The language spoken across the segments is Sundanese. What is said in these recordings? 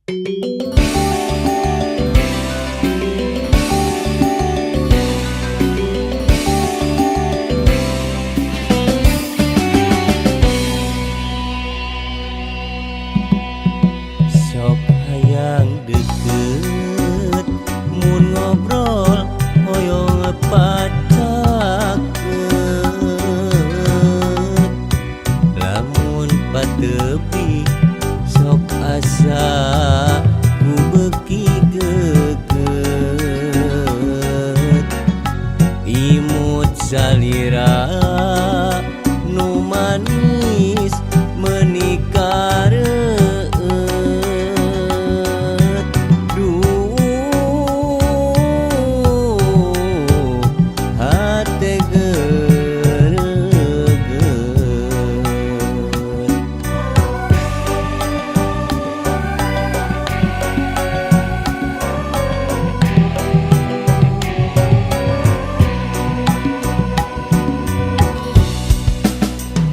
Sok hayang deket, mun ngobrol hoyong pacaket, lamun patepi sok asa ku beuki geukeut. Imut salira nu manis meuni kareueut. Duh, hate geureugeut.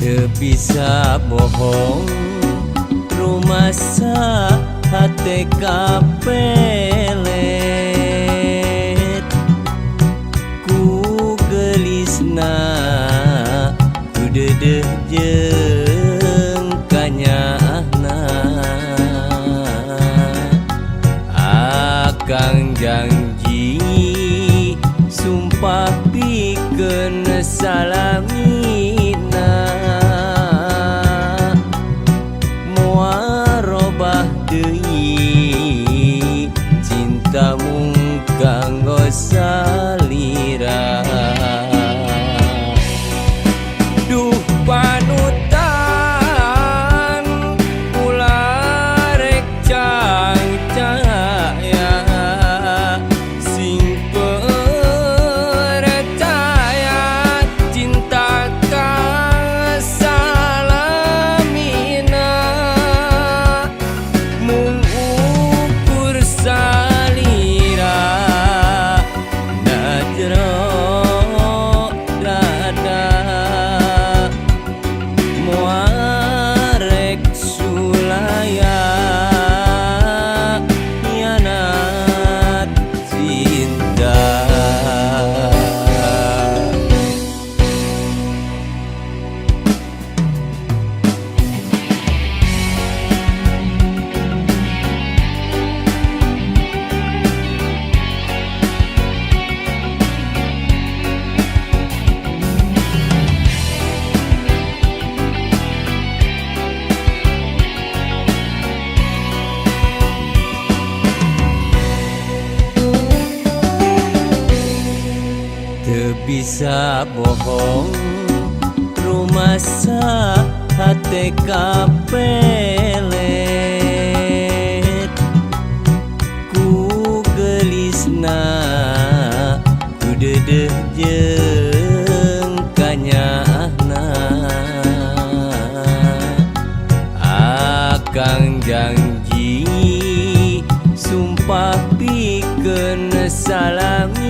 Teu bisa bohong, rumasa hate kapelet ku geulisna, ku deudeuh jeung kanyaahna. Akang janji sumpah pikeun salamina, moal robah deui cinta mung kanggo salira. Duh panutan, ulah rek cangcaya, sing percaya cinta ka salamina, mung ukur salira na jero dada, moal rek sulaya hianat cinta. Teu bisa bohong, rumasa hate kapelet ku geulisna, ku deudeuh jeung kanyaahna. Akang janji sumpah pikeun salamina.